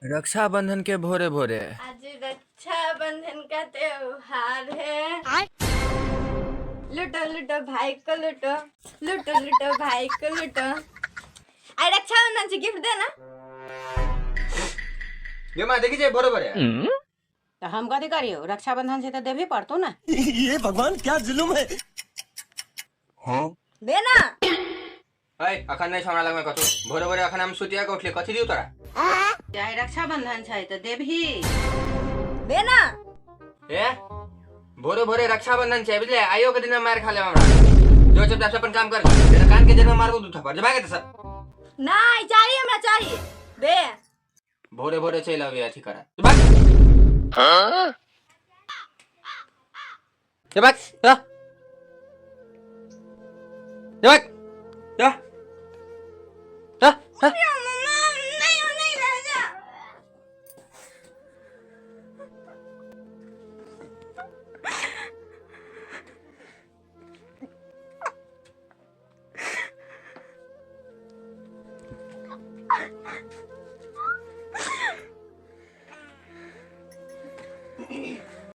रक्षाबंधन के भोरे भोरे। आज रक्षाबंधन का त्योहार है। लूटो लूटो भाई को लूटो, लूटो लूटो भाई को लूटो। आई रक्षाबंधन से गिफ्ट देना। गे माँ, देखी छै भोरे भोरे। तऽ हम कथी करियौ, रक्षाबंधन छै तऽ देबही पड़तौ ने। ये भगवान क्या जुलुम है। देना। है अखन नहि छै हमरा लगमे कथू। भोरे भोरे अखन हम सुतिया के उठलियै, कथी दियौ तोरा? आइ रक्षाबंधन छै तऽ देबही। देना। ए भोरे भोरे रक्षाबंधन छै बुझले, आइयो के दिन में मार खा लेब हमरा। जो चुपचाप से अपन काम कर, तेरा कान के जड़ में मारबो दू थप्पड़, जबा के तऽ सब। नहीं चाहिए, हमरा चाहिए, दे। भोरे भोरे चलि अबै अथी करा। भाग। जा भाग, जा। जा भाग। जा। जा, जा। मम्मा नहीं नहीं रह जा।